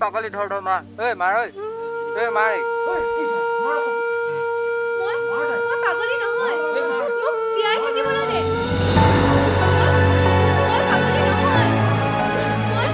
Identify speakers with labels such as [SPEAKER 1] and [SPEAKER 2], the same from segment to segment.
[SPEAKER 1] পাগলি ধৰ ধৰ মাৰ ঐ মাৰ ঐ ঐ মাৰ
[SPEAKER 2] মই পাগলি নহয় মোক জীয়াই থাকিবলৈ দে মই পাগলি নহয় মই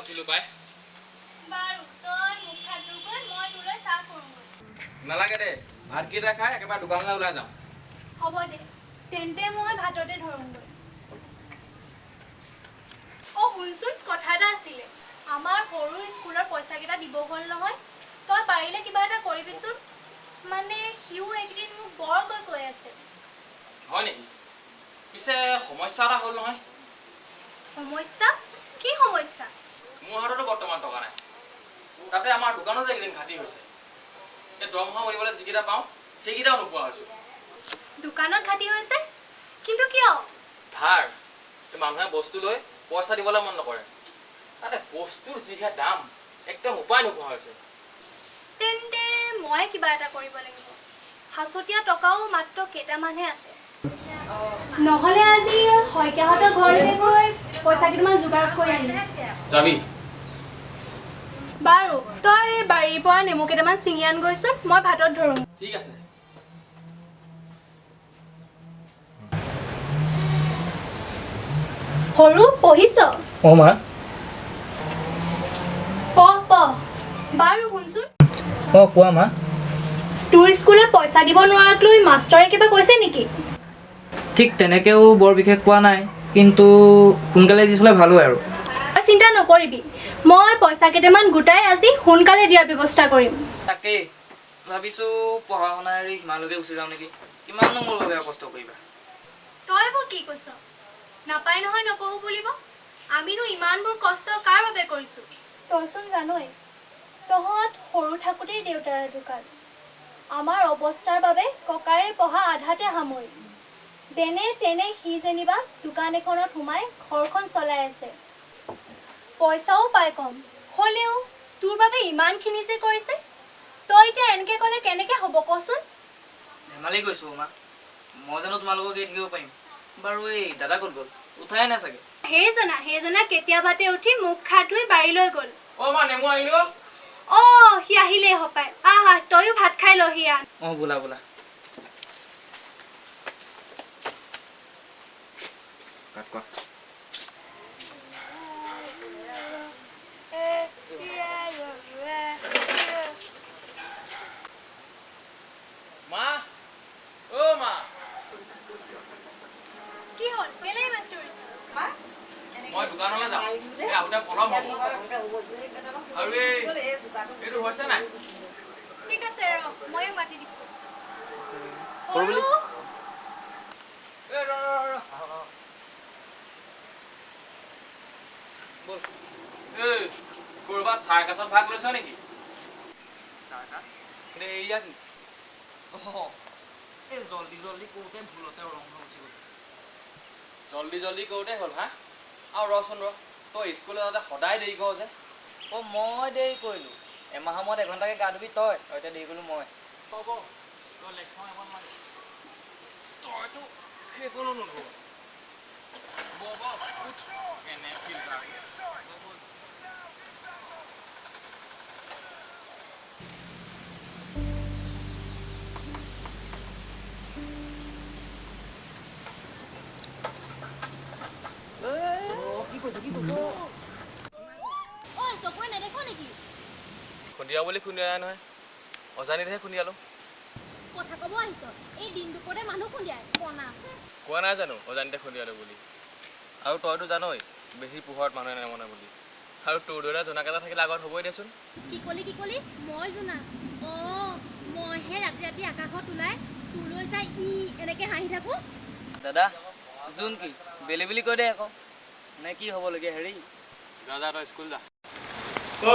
[SPEAKER 1] উঠিলো পাই
[SPEAKER 2] বাৰু তই মুখ হাত ধুগৈ মই তোলৈ চাহ কৰোঁগৈ
[SPEAKER 1] নালাগে দে ভাতকেইটা খাই একেবাৰে দোকানলৈ ওলাই যাওঁ
[SPEAKER 2] হ'ব দে তেন্তে মই ভাততে ধৰোঁগৈ অ শুনচোন কথা এটা আছিলে আমাৰ সৰু স্কুলৰ পইচাকেইটা দিব হ'ল নহয় তই পাৰিলে কিবা এটা কৰিবিচোন মানে সিও একদিন মোক বৰকৈ কৈ আছে
[SPEAKER 1] হয় নেকি পিছে সমস্যা এটা হ'ল নহয়
[SPEAKER 2] সমস্যা কি সমস্যা
[SPEAKER 1] মোৰ হাততো বৰ্তমান টকা নাই তাতে আমাৰ দোকানতো একদিন ঘাটি হৈছে এই দৰমহা মৰিবলৈ যিকেইটা পাওঁ সেইকেইটাও নোপোৱা হৈছোঁ
[SPEAKER 2] দোকানত ঘাটি হৈছে কিন্তু কিয়
[SPEAKER 1] ধাৰ মানুহে বস্তু লৈ পইচা দিবলৈ মন নকৰে তাতে বস্তুৰ যিহে দাম একদম উপায় নোপোৱা হৈছে
[SPEAKER 2] তেন্তে মই কিবা এটা কৰিব লাগিব সাঁচতীয়া টকাও মাত্ৰ কেইটামানহে আছে নহ'লে আজি শইকীয়াহঁতৰ ঘৰলৈ গৈ পইচা কেইটামান যোগাৰ কৰি আনিম
[SPEAKER 1] যাবি
[SPEAKER 2] বাৰু তই বাৰীৰ পৰা নেমু কেইটামান ছিঙি আন গৈছোন মই ভাতত ধৰোঁ
[SPEAKER 1] ঠিক আছে
[SPEAKER 2] সৰু পঢ়িছ
[SPEAKER 3] অ মা
[SPEAKER 2] পঢ় পঢ় বাৰু শুনচোন
[SPEAKER 3] অ কোৱা মা
[SPEAKER 2] তোৰ স্কুলত পইচা দিব নোৱাৰাক লৈ মাষ্টৰে কিবা কৈছে নেকি
[SPEAKER 3] ঠিক তেনেকৈও বৰ বিশেষ কোৱা নাই কিন্তু সোনকালে দি থ'লে ভাল হয় আৰু
[SPEAKER 2] চিন্তা নকৰিবি মই পইচা কেইটামান গোটাই আজি সোনকালে দিয়াৰ ব্যৱস্থা কৰিম
[SPEAKER 3] তাকেই ভাবিছোঁ পঢ়া শুনা এৰি হিমালয়কে গুচি যাওঁ নেকি কিমাননো মোৰ বাবে কষ্ট কৰিবা
[SPEAKER 2] তই এইবোৰ কি কৈছ নাপায় নহয় নপঢ়ো বুলিব আমিনো ইমানবোৰ কষ্ট কাৰ বাবে কৰিছোঁ তইচোন জানই তহঁত সৰু থাকোঁতেই দেউতাৰ ঢুকাল আমাৰ অৱস্থাৰ বাবে ককাইৰ পঢ়া আধাতে সামৰি যেনে তেনে সি যেনিবা দোকান এখনত সোমাই ঘৰখন চলাই আছে পইচাও পায় কম হ'লেও তোৰ বাবে ইমানখিনি যে কৰিছে তই এতিয়া এনেকৈ ক'লে কেনেকৈ হ'ব কচোন
[SPEAKER 3] ধেমালি কৈছোঁ মা মই জানো তোমালোকক এৰি থাকিব পাৰিম বাৰু এই দাদা ক'ত গ'ল উঠাই নাই চাগে
[SPEAKER 2] সেইজনা কেতিয়াবাতে উঠি মুখ হাত ধুই বাৰীলৈ গ'ল
[SPEAKER 1] অ মা নেমু আনিলো
[SPEAKER 2] অ সি আহিলেই হপায় আহা তয়ো ভাত খাই লহি আন
[SPEAKER 3] অ বোলা বোলা
[SPEAKER 1] মা অ মা
[SPEAKER 2] কি হ'ল কেলে ইমান চিঞৰিছ
[SPEAKER 1] মই দোকানলৈ যাওঁ এই আহোঁতে পলম হ'ব আৰু এইটো হৈছে নাই
[SPEAKER 2] ঠিক আছে ৰ ময়ো মাতি দিছোঁ
[SPEAKER 3] সৰু
[SPEAKER 1] ৰ ৰ বল এই ক'ৰবাত চাৰ্কাছত ভাগ লৈছ নেকি
[SPEAKER 3] চাৰ্কাছ
[SPEAKER 1] কিন্তু এইয়া কি
[SPEAKER 3] অ এই জলদি জলদি কৰোঁতে ভুলতে ৰং হৈ গুচি গ'ল
[SPEAKER 1] জলদি জলদি কৰোঁতে হ'ল হা আৰু ৰচোন ৰ তই স্কুললৈ যাওঁতে সদায় দেৰি কৰ যে
[SPEAKER 3] অ মই দেৰি কৰিলোঁ এমাহৰ মূৰত এঘণ্টাকৈ গা ধুবি তই আৰু এতিয়া দেৰি কৰিলোঁ মই
[SPEAKER 1] হ'ব তই লেখোৱা এখন লাগে তইতো সেইকণো নধৰ ব উঠ এনে ফিল্টাৰ খুন্দিয়া বুলি খুন্দিয়া নাই নহয় অজানিতহে খুন্দিয়ালো
[SPEAKER 4] কথা ক'ব আহিছ এই দিন দুপৰতে মানুহ খুন্দিয়াই কণা
[SPEAKER 1] কোৱা নাই জানো অজানিতে খুন্দিয়ালো বুলি আৰু তইতো জানই বেছি পোহৰত মানুহে নেমনে বুলি আৰু তোৰ দৰে জোনাক এটা থাকিলে আগত হ'বই দেচোন
[SPEAKER 4] কি ক'লি কি ক'লি মই জোনাক অ মইহে ৰাতি ৰাতি আকাশত ওলাই তোলৈ চাই ই এনেকৈ হাঁহি থাকোঁ
[SPEAKER 3] দাদা জোন কি বেলি বুলি কৈ দে আকৌ নে কি হ'বলগীয়া হেৰি
[SPEAKER 1] যা যা তই স্কুল যা
[SPEAKER 5] ঐ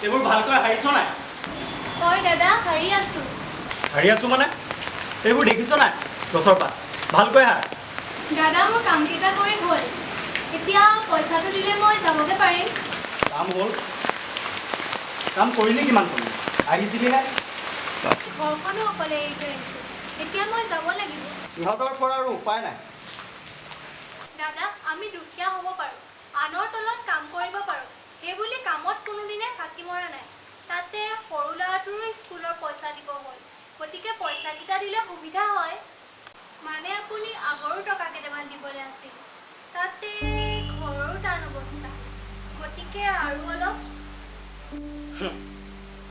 [SPEAKER 5] এইবোৰ ভালকৈ হাৰিছ নাই?
[SPEAKER 2] হয় দাদা, হাৰি আছো।
[SPEAKER 5] হাৰি আছো মানে? এইবোৰ দেখিছ নাই গছৰ পাত? ভালকৈ হাৰ।
[SPEAKER 2] দাদা, মোৰ কামকেইটা কৰি হ'ল, এতিয়া পইচাটো দিলে মই যাবগৈ পাৰিম।
[SPEAKER 5] কাম হ'ল? কাম কৰিলি কিমান কৰি আহিছিলিহে?
[SPEAKER 2] ঘৰখনো অকলে এৰি থৈ আহিছোঁ, এতিয়া মই যাব লাগিব।
[SPEAKER 5] ইহঁতৰ পৰা আৰু উপায় নাই।
[SPEAKER 2] দাদা, আমি দুখীয়া হ'ব পাৰোঁ, আনৰ তলত কাম কৰিব পাৰোঁ, সেইবুলি কামত কোনোদিনে ফাঁকি মৰা নাই। তাতে সৰু ল'ৰাটোৰো স্কুলৰ পইচা দিব হ'ল, গতিকে পইচাকেইটা দিলে সুবিধা হয়। মানে আপুনি আগৰো টকা কেইটামান দিবলৈ আছিল, তাতে ঘৰৰো টান অৱস্থা, গতিকে আৰু অলপ।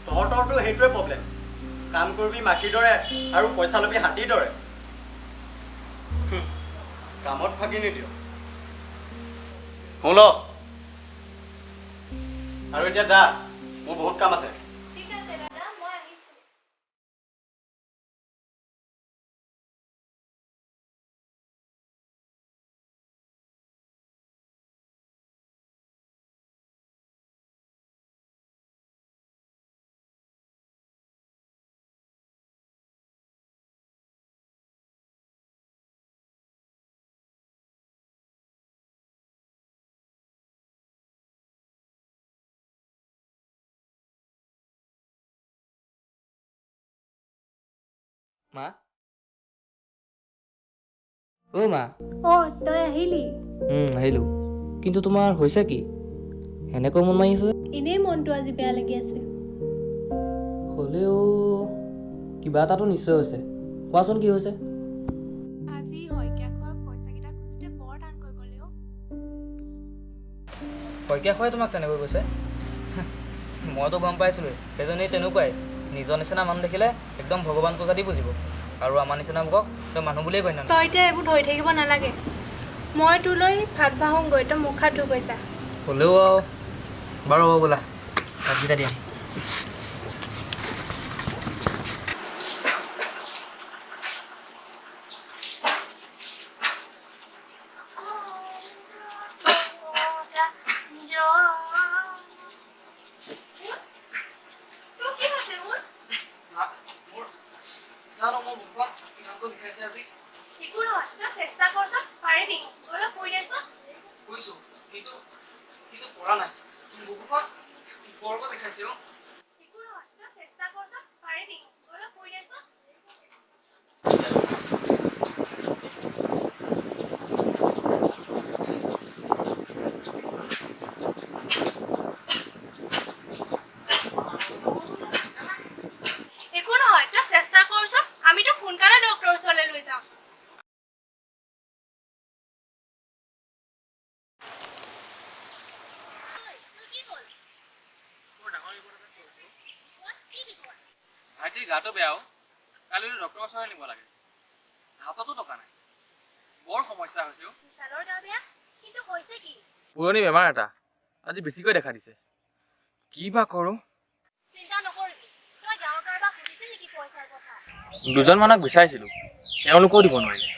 [SPEAKER 5] তহঁতৰতো সেইটোৱে প্ৰব্লেম, কাম কৰিবি মাখিৰ দৰে আৰু পইচা ল'বি হাতীৰ দৰে। কামত ফাঁকি নিদিয়। শুন, আৰু এতিয়া যা, মোৰ বহুত কাম আছে।
[SPEAKER 2] ঠিক আছে দাদা, মই আহিছোঁ।
[SPEAKER 3] মা, অ' মা।
[SPEAKER 2] অঁ, তই আহিলি?
[SPEAKER 3] আহিলোঁ, কিন্তু তোমাৰ হৈছে কি? এনেকৈ মন মাৰি আছে?
[SPEAKER 2] এনেই মনটো আজি বেয়া লাগি আছে।
[SPEAKER 3] হ'লেও কিবা এটাতো নিশ্চয় হৈছে, কোৱাচোন কি হৈছে?
[SPEAKER 2] আজি শইকীয়া খুৰাক পইচাকেইটা খোজোতে বৰ টানকৈ ক'লে অ'।
[SPEAKER 3] শইকীয়া খুৰাই তোমাক তেনেকৈ কৈছে? মইতো গম পাইছিলোঁৱেই, সেইজনী তেনেকুৱাই। নিজৰ নিচিনা মানুহ দেখিলে একদম ভগৱান পূজা দি বুজিব, আৰু আমাৰ নিচিনা লোকক তই মানুহ বুলিয়ে গণ্য নকৰে।
[SPEAKER 2] তই এতিয়া এইবোৰ ধৰি থাকিব নালাগে, মই তোলৈ ভাত বাঢ়োঁগৈ, তই মুখ হাত ধুগৈ যা।
[SPEAKER 3] হ'লেও আৰু বাৰু হ'ব, ব'লা ভাতকেইটা দিয়া।
[SPEAKER 2] তোৰ কি হৈছে মোৰ?
[SPEAKER 3] জানো, মোৰ বুকুখন ইমানকৈ বিষাইছে আজি।
[SPEAKER 2] একো নহয়, তই চেষ্টা কৰচোন, পাৰিবি। অলপ শুই দেচোন।
[SPEAKER 3] শুইছোঁ, কিন্তু কিন্তু পৰা নাই, বুকুখন বৰকৈ বিষাইছে অ'।
[SPEAKER 2] একো নহয়, তই চেষ্টা কৰচোন, পাৰিবি। অলপ শুই দেচোন। একো নহয়, তই চেষ্টা কৰচোন, আমি তোক সোনকালে ডক্টৰৰ ওচৰলৈ লৈ যাম।
[SPEAKER 1] ভাইটিৰ গাটো বেয়াও, কালি ডক্টৰৰ ওচৰলৈ নিব লাগে, হাততো টকা নাই, বৰ সমস্যা হৈছে অ'।
[SPEAKER 4] বিশালৰ গা বেয়া? কিন্তু হৈছে কি?
[SPEAKER 1] পুৰণি বেমাৰ এটা আজি বেছিকৈ দেখা দিছে, কি বা কৰোঁ।
[SPEAKER 4] চিন্তা নকৰিবি, তই গাঁৱৰ কাৰোবাক সুধিছিল নেকি পইচাৰ কথা?
[SPEAKER 1] দুজনমানক বিচাৰিছিলোঁ, তেওঁলোকেও দিব নোৱাৰিলে,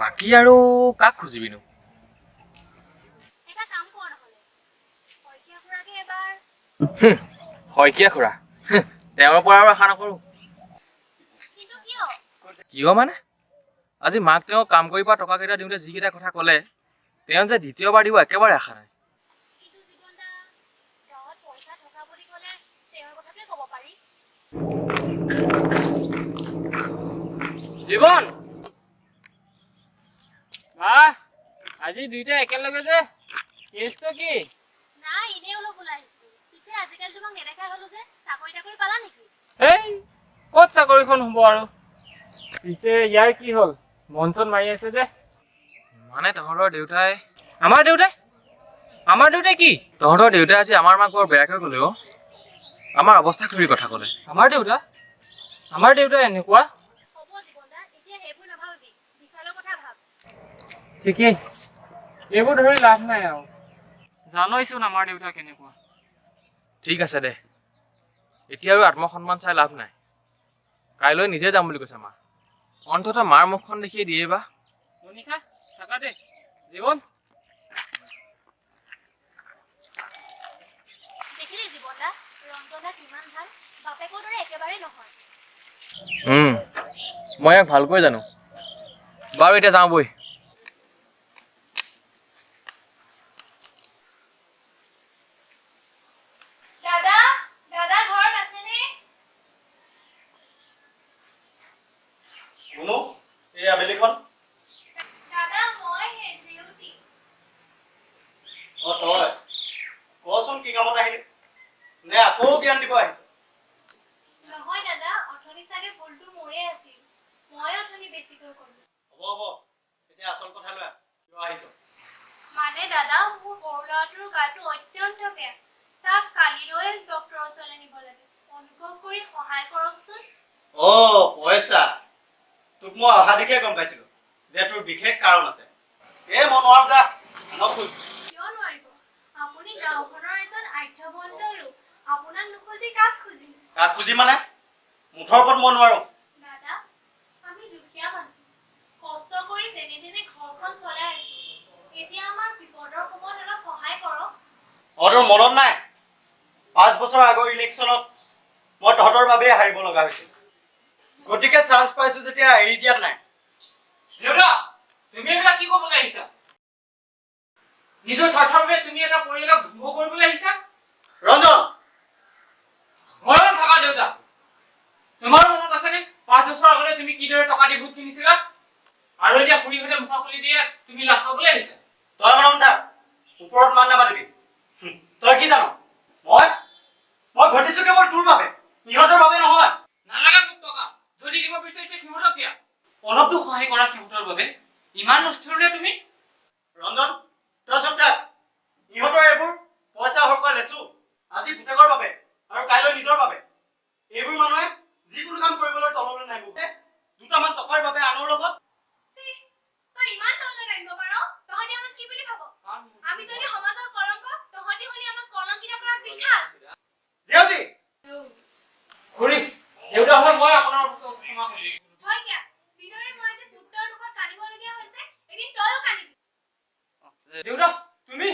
[SPEAKER 1] বাকী আৰু কাক খুজিবিনো?
[SPEAKER 4] এটা কাম কৰ নহ'লে, শইকীয়া খুৰাকে এবাৰ।
[SPEAKER 1] শইকীয়া খুৰা, তেওঁৰ পৰা আৰু আশা নকৰোঁ।
[SPEAKER 4] কিন্তু কিয়?
[SPEAKER 1] কিয় মানে, আজি মাক তেওঁ কাম কৰি পোৱা টকাকেইটা দিওঁতে যিকেইটা কথা ক'লে, তেওঁ যে দ্বিতীয়বাৰ দিব একেবাৰে আশা নাই।
[SPEAKER 4] কিন্তু জীৱন দা, গাঁৱত পইচা থকা বুলি ক'লে তেওঁৰ কথাটোৱে ক'ব পাৰি।
[SPEAKER 6] জীৱন, বাহ, আজি দুইটা একেলগে যে, কেছটো কি?
[SPEAKER 4] নাই, এনেই অলপ ওলাই আহিছিলো। পিছে আজিকালি তোমাক নেদেখাই হ'লো যে, চাকৰি তাকৰি পালা নেকি?
[SPEAKER 6] এই ক'ত চাকৰিখন হ'ব আৰু। পিছে ইয়াৰ কি হ'ল, মন চন মাৰি আছে যে?
[SPEAKER 1] মানে তহঁতৰ দেউতাই?
[SPEAKER 6] আমাৰ দেউতাই? আমাৰ দেউতাই কি?
[SPEAKER 1] তহঁতৰ দেউতাই আজি আমাৰ মাক বৰ বেয়াকৈ ক'লে অ', আমাৰ অৱস্থা খুৰীৰ কথা ক'লে।
[SPEAKER 6] আমাৰ দেউতা? আমাৰ দেউতা এনেকুৱা?
[SPEAKER 4] হ'ব জীৱন দা, এতিয়া সেইবোৰ নাভাবিবি, বিশালৰ কথা ভাব।
[SPEAKER 6] ঠিকেই, এইবোৰ ধৰি লাভ নাই আৰু, জানইচোন আমাৰ দেউতা কেনেকুৱা।
[SPEAKER 1] ঠিক আছে দে, এতিয়া আৰু আত্মসন্মান চাই লাভ নাই, কাইলৈ নিজে যাম বুলি কৈছে মা, অন্ততঃ মাৰ মুখখন দেখিয়ে দিয়ে বা।
[SPEAKER 6] মনিষা থাকা দে। জীৱন,
[SPEAKER 4] দেখিলি জীৱন দা, কথা কিমান ভাল, বাপেকৰ দৰে একেবাৰে নহয়।
[SPEAKER 1] মই ইয়াক ভালকৈ জানো। বাৰু এতিয়া যাওঁ বৈ।
[SPEAKER 2] দাদা, দাদা ঘৰত আছেনে?
[SPEAKER 5] মুনু, এই আবেলিখন।
[SPEAKER 2] দাদা, মই হে জেউতি।
[SPEAKER 5] অ তই কচোন, কি কামত আহিলি? নে আকৌ জ্ঞান দিব আহিছ?
[SPEAKER 2] নহয় দাদা, অথনি চাগে ভুলটো মোৰে আছিল, মই অথনি বেছিকৈ ক'লো।
[SPEAKER 5] হ'ব হ'ব, এতিয়া আচল কথা লৈ আহ, কিয় আহিছ?
[SPEAKER 2] মানে দাদা, মোৰ সৰু ল'ৰাটোৰ গাটো অত্যন্ত বেয়া, তাক কালিলৈ ডক্তৰৰ ওচৰলৈ নিব লাগে, অনুগ্ৰহ কৰি সহায় কৰকচোন।
[SPEAKER 5] অ পইচা, তোক মই অহা দেখিয়ে গম পাইছিলো যে তোৰ বিশেষ কাৰণ আছে। এই মই নোৱাৰো, যা আনক খোজ।
[SPEAKER 2] কিয় নোৱাৰিব? আপুনি গাঁওখনৰ এজন আঢ্যৱন্ত লোক, আপোনাক নুখুজি কাক খুজিম?
[SPEAKER 5] কাক খুজি মানে? মুঠৰ ওপৰত মই নোৱাৰো।
[SPEAKER 2] দাদা, আমি দুখীয়া মানুহ, কষ্ট কৰি যেনে তেনে ঘৰখন চলাই আছো, এতিয়া আমাৰ বিপদৰ সময়ত অলপ সহায় কৰক।
[SPEAKER 5] অ তোৰ মনত নাই, 5 বছৰ আগৰ ইলেকশ্যনত মই তহঁতৰ বাবেই হাৰিব লগা হৈছিল, গতিকে চান্স পাইছো যেতিয়া এৰি দিয়াত নাই।
[SPEAKER 6] দেউতা, তুমি এইবিলাক কি ক'বলৈ আহিছা? নিজৰ স্বাৰ্থৰ বাবে তুমি এটা পৰিয়ালক ধ্বংস কৰিবলৈ আহিছা?
[SPEAKER 5] ৰঞ্জন,
[SPEAKER 6] মৰম থকা দেউতা, তোমাৰ মনত আছেনে 5 বছৰ আগতে তুমি কিদৰে টকা দি ভোট কিনিছিলা? আৰু এতিয়া খুৰীহঁতে মুখা খুলি দিয়ে তুমি লাজ পাবলৈ আহিছা?
[SPEAKER 5] তই মনত থাক, ওপৰত মান নামাতিবি। তই কি জান, মই মই ঘটিছো কেৱল তোৰ বাবে, ইহঁতৰ বাবে নহয়।
[SPEAKER 6] নালাগে মোক টকা, যদি দিব বিচাৰিছে সিহঁতক দিয়া, অলপতো সহায় কৰা সিহঁতৰ বাবে। ইমান অস্থিৰ নে তুমি?
[SPEAKER 5] ৰঞ্জন, তই চুপ থাক। ইহঁতৰ এইবোৰ পইচা সৰকোৱা লেচু, আজি পুতেকৰ বাবে আৰু কাইলৈ নিজৰ বাবে। এইবোৰ মানুহে যিকোনো কাম কৰিবলৈ তললৈ নামিব, দুটামান টকাৰ বাবে আনৰ লগত।
[SPEAKER 2] ছি, তই ইমান তললৈ নামিব পাৰ? তহঁতি আমাক কি বুলি ভাব? আমি যদি সমাজৰ কলংক, তহঁতি হলি আমাক কলংকিত কৰাৰ বিখাত।
[SPEAKER 5] জেউতি,
[SPEAKER 6] খুৰী, দেউতা হৈ মই আপোনাৰ ওচৰত ক্ষমা খুজিছো।
[SPEAKER 2] হয় কিয়া, যিদৰে মই আজি পুত্ৰৰ দুখত কান্দিবলগীয়া হৈছে, এদিন তয়ো কান্দিবি।
[SPEAKER 6] দেউতা, তুমি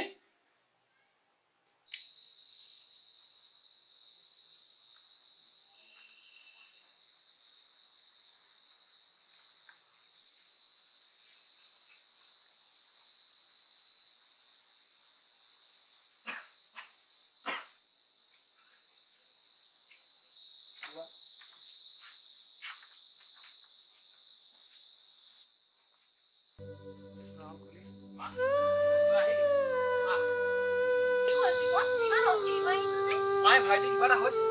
[SPEAKER 2] কি হ'ল জীৱন, ইমান অস্থিৰ হৈ আহিছ যে?
[SPEAKER 1] মায়ে ভাইটি কিবা এটা হৈছে।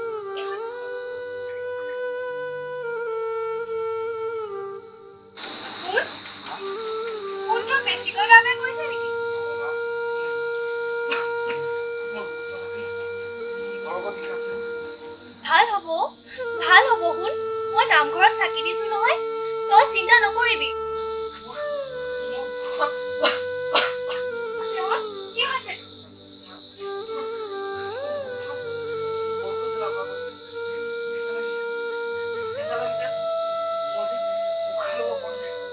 [SPEAKER 2] শুন, শুন, তোৰ বেছিকৈ গা বেয়া কৰিছে নেকি? ভাল হ'ব, ভাল হ'ব। শুন, মই নামঘৰত চাকি দিছো নহয়, তই চিন্তা নকৰিবি। জীৱন, কি হৈছে?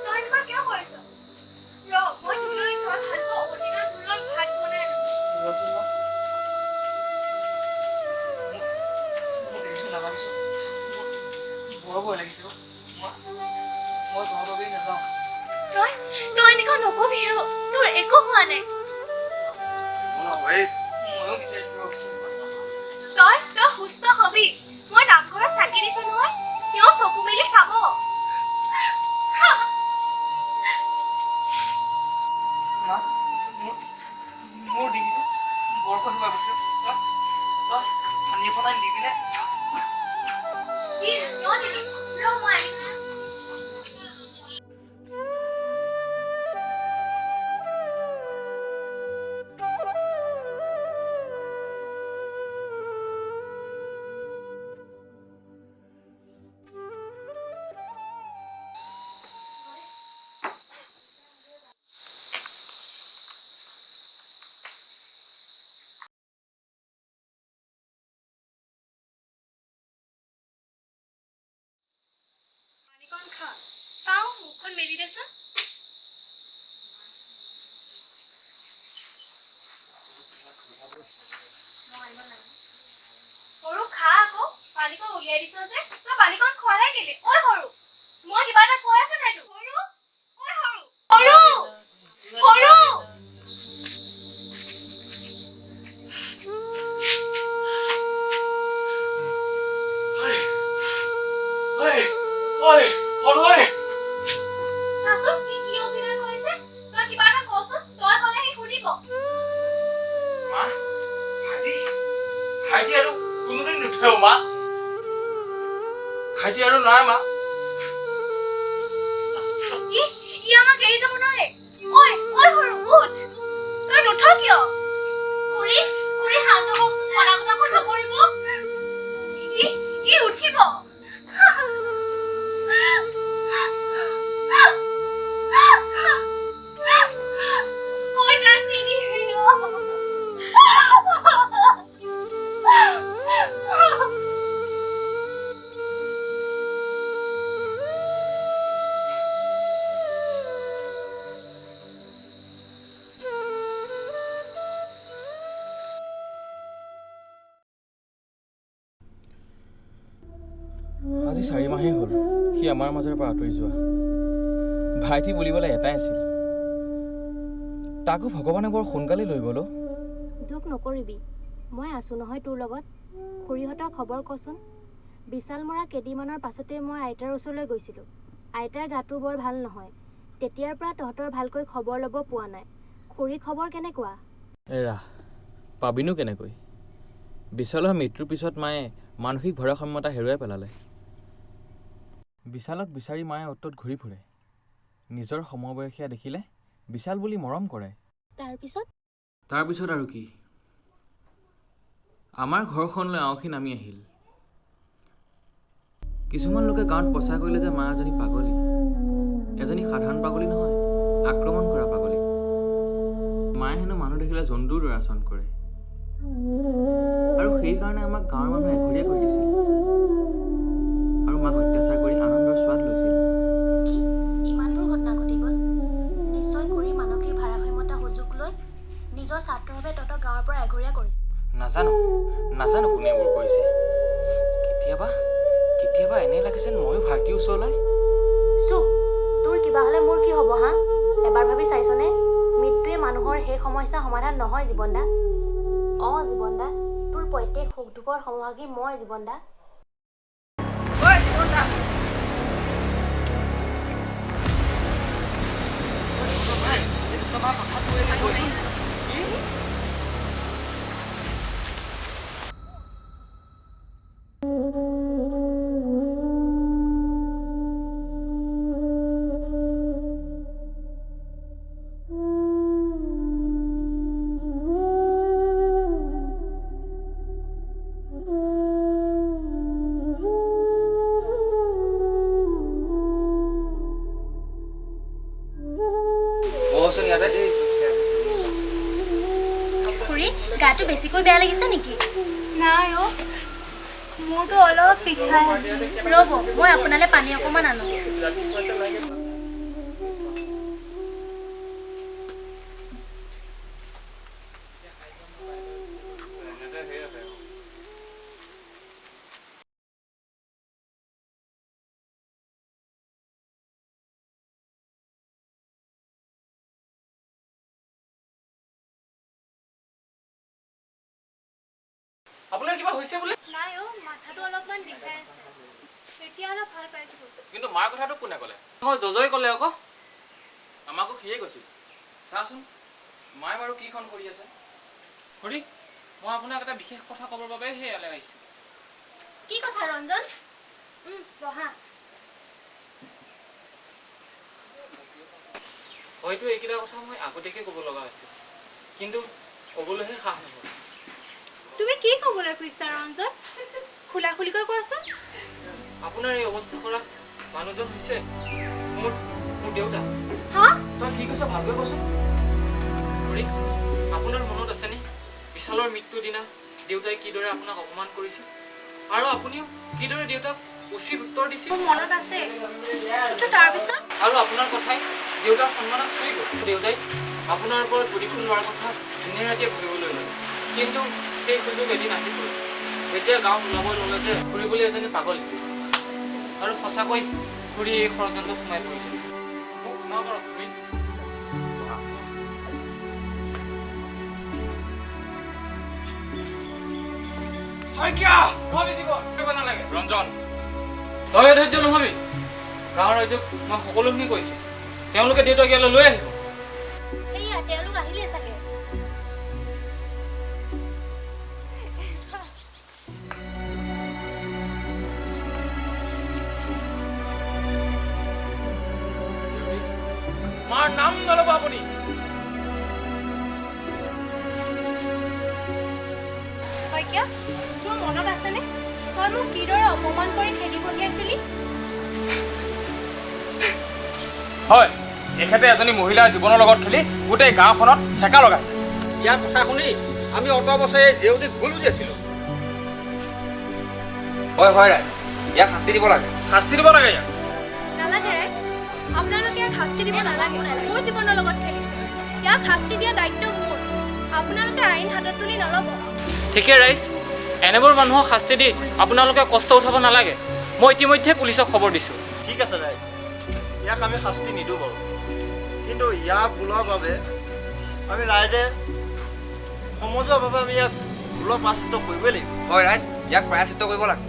[SPEAKER 2] তই এনেকুৱা কিয় কৰিছ? ৰ, মই তোলৈ তই ভাল পোৱা ঔটেঙা জোলৰ ভাত বনাই আনো।
[SPEAKER 3] বৰ ভয় লাগিছে, মই ঘৰলৈ নাযাওঁ।
[SPEAKER 2] তই তই এনেকুৱা নকবি আৰু, তোৰ একো হোৱা নাই।
[SPEAKER 3] ময়ো বিচাৰি থাকিব বিচাৰিম।
[SPEAKER 2] তই তই সুস্থ হবি, মই নামঘৰত চাকি দিছো নহয়, তেওঁ চকু মেলি চাব।
[SPEAKER 3] মা, মোৰ ডিঙিটো বৰকৈ সোমাই গৈছে। তই পানী অকণ আনি দিবিনে?
[SPEAKER 2] দিম, কিয় নিদিম? ৰ, মই আনিছো। পানীকণ খা, চাওঁ মুখখন মেলি দেচোন। সৰু খা উলিয়াই দিছ যে? তই পানীকণ খোৱা নাই কেলে? ঐ সৰু, মই কিবা এটা কৈ আছো নাই তোক? সৰু, ঐ সৰু, সৰু, সৰু। চাচোন সি কি অভিনয় কৰিছে। তই কিবা এটা কচোন, তই ক'লে সি শুনিব।
[SPEAKER 1] মা, ভাইটি, ভাইটি আৰু কোনোদিন নুঠেও মা। ভাইটি আৰু নাই মা।
[SPEAKER 2] ই ই আমাক এৰি যাব নোৱাৰে। ঐ ঐ সৰু, উঠ। তই নুঠ কিয়? খুৰী, খুৰী শান্ত হওকচোন, কণা কটাখন নকৰিব। ই ই উঠিব। মই তাক নিদিওঁ।
[SPEAKER 1] আজি 4 মাহেই হ'ল সি আমাৰ মাজৰ পৰা আঁতৰি যোৱা। ভাইটি বুলিবলৈ এটাই আছিল, তাকো ভগৱানে বৰ সোনকালে লৈ গ'ল অ'।
[SPEAKER 4] দুখ নকৰিবি, মই আছোঁ নহয় তোৰ লগত। খুৰীহঁতৰ খবৰ কচোন? বিশাল মৰা কেইদিনমানৰ পাছতে মই আইতাৰ ওচৰলৈ গৈছিলোঁ। আইতাৰ গাটো বৰ ভাল নহয়, তেতিয়াৰ পৰা তহঁতৰ ভালকৈ খবৰ ল'ব পোৱা নাই। খুৰীৰ খবৰ কেনেকুৱা?
[SPEAKER 1] এৰা, পাবিনো কেনেকৈ? বিশালৰ মৃত্যুৰ পিছত মায়ে মানসিক ভাৰসাম্যতা হেৰুৱাই পেলালে। বিশালক বিচাৰি মায়ে অ'ত ত'ত ঘূৰি ফুৰে। নিজৰ সমবয়সীয়া দেখিলে বিশাল বুলি মৰম কৰে।
[SPEAKER 4] তাৰপিছত?
[SPEAKER 1] তাৰপিছত আৰু কি, আমাৰ ঘৰখনলৈ আঁউসী নামি আহিল। কিছুমান লোকে গাঁৱত প্ৰচাৰ কৰিলে যে মা এজনী পাগলী, এজনী সাধাৰণ পাগলী নহয়, আক্ৰমণ কৰা পাগলী। মায়ে হেনো মানুহ দেখিলে জন্তুৰ দৰে আচৰণ কৰে আৰু সেইকাৰণে আমাক গাঁৱৰ মানুহে এঘৰীয়া কৰি দিছিল আৰু মাক অত্যাচাৰ কৰি আনন্দৰ সোৱাদ লৈছিল।
[SPEAKER 4] কি ইমানবোৰ ঘটনা ঘটি গ'ল? নিশ্চয় খুৰীৰ মানসিক ভাৰসাম্যতা সুযোগ লৈ নিজৰ স্বাৰ্থৰ বাবে তহঁতক গাঁৱৰ পৰা এঘৰীয়া কৰিছে।
[SPEAKER 1] নাজানো, নাজানো কোনে এইবোৰ কৰিছে। কেতিয়াবা কেতিয়াবা এনে লাগে যেন ময়ো ভাইটিৰ ওচৰলৈ।
[SPEAKER 4] চুপ, তোৰ কিবা হ'লে মোৰ কি হ'ব হা? এবাৰ ভাবি চাইছনে? মৃত্যুৱে মানুহৰ সেই সমস্যা সমাধান নহয় জীৱনদা। অঁ জীৱনদা, তোৰ প্ৰত্যেক সুখ দুখৰ সমভাগী মই জীৱনদা।
[SPEAKER 1] বহচোন ইয়াতে।
[SPEAKER 4] খুৰী, গাটো বেছিকৈ বেয়া লাগিছে নেকি?
[SPEAKER 2] নাই অ', মোৰতো অলপ বিষাই আছে।
[SPEAKER 4] ৰ'ব, মই আপোনালৈ পানী অকণমান আনো।
[SPEAKER 6] আপোনাৰ কিবা হৈছে বোলে?
[SPEAKER 2] নাই অ', মাথাটো অলপমান বিষাই আছে, এতিয়া অলপ ভাল পাইছো।
[SPEAKER 1] কিন্তু মাৰ কথাটো কোনে ক'লে?
[SPEAKER 6] মই জজই ক'লে আকৌ।
[SPEAKER 1] আমাকো সিয়ে কৈছিল। চাচোন মায়ে বাৰু কিখন কৰি আছে।
[SPEAKER 6] খুৰী, মই আপোনাক এটা বিশেষ কথা ক'বৰ বাবেহে ইয়ালৈ আহিছোঁ।
[SPEAKER 4] কি কথা ৰঞ্জন? বহা।
[SPEAKER 6] হয়তো এইকেইটা কথা মই আগতীয়াকৈ ক'ব লগা হৈছিল, কিন্তু ক'বলৈহে সাহ নহ'ল।
[SPEAKER 2] তুমি কি ক'বলৈ খুজিছা ৰঞ্জন? খোলা খুলিকৈ কোৱাচোন।
[SPEAKER 6] আপোনাৰ এই অৱস্থা কৰা মানুহজন হৈছে মোৰ মোৰ দেউতা।
[SPEAKER 2] হা?
[SPEAKER 1] তই কি কৈছ ভালকৈ কচোন।
[SPEAKER 6] খুৰী, আপোনাৰ মনত আছেনে বিশালৰ মৃত্যুৰ দিনা দেউতাই কিদৰে আপোনাক অপমান কৰিছিল আৰু আপুনিও কিদৰে দেউতাক উচিত উত্তৰ দিছিল?
[SPEAKER 2] মোৰ মনত আছে, কিন্তু তাৰপিছত?
[SPEAKER 6] আৰু আপোনাৰ কথাই দেউতাৰ সন্মানক চুই গ'ল। দেউতাই আপোনাৰ ওপৰত প্ৰতিশোধ লোৱাৰ কথা দিনে ৰাতিয়ে ভাবিবলৈ ল'লে, কিন্তু সেই সুযোগ এদিন আহি পৰিল। যেতিয়া গাঁৱত ওলাব ল'লে যে খুৰী বুলি এজনী পাগলী, আৰু সঁচাকৈ খুৰী এই ষড়যন্ত্ৰত সোমাই পৰিলে। মোক ক্ষমা কৰক খুৰী। শইকীয়া, মই দিব নালাগে। ৰঞ্জন, তই অধৈৰ্য নহবি। গাঁৱৰ ৰাইজক মই সকলোখিনি কৈছোঁ, তেওঁলোকে দেউতাক ইয়ালৈ লৈ আহিব।
[SPEAKER 4] সেয়া তেওঁলোক আহিলে চাগে।
[SPEAKER 6] মাৰ নাম নল'ব আপুনি।
[SPEAKER 2] শইকীয়া, তোৰ মনত আছেনে তই মোক কিদৰে অপমান কৰি খেদি পঠিয়াইছিলি?
[SPEAKER 6] হয়, এখেতে এজনী মহিলাৰ জীৱনৰ লগত খেলি গোটেই গাঁওখনত চেকা লগাইছে।
[SPEAKER 7] ইয়াৰ কথা শুনি আমি অত বছৰে জেউতিক ভুল বুজি আছিলোঁ।
[SPEAKER 3] হয় হয় ৰাইজ, ইয়াক শাস্তি দিব লাগে।
[SPEAKER 6] শাস্তি দিব লাগে ইয়াক।
[SPEAKER 2] নালাগে ৰাইজ, আপোনালোকে ইয়াক শাস্তি দিব নালাগে। মোৰ জীৱনৰ লগত খেলিছে, ইয়াক শাস্তি দিয়া দায়িত্ব মোৰ। আপোনালোকে আইন হাতত তুলি নল'ব।
[SPEAKER 6] ঠিকে ৰাইজ, এনেবোৰ মানুহক শাস্তি দি আপোনালোকে কষ্ট উঠাব নালাগে। মই ইতিমধ্যে পুলিচক খবৰ দিছোঁ।
[SPEAKER 5] ঠিক আছে ৰাইজ, ইয়াক আমি শাস্তি নিদিওঁ বাৰু, কিন্তু ইয়াৰ ভুলৰ বাবে আমি ৰাইজে সমজুৱাভাৱে আমি ইয়াক ভুলৰ প্ৰায়শ্চিত্ত কৰিবই লাগিব।
[SPEAKER 3] হয় ৰাইজ, ইয়াক প্ৰায়শ্চিত্ত কৰিব লাগে।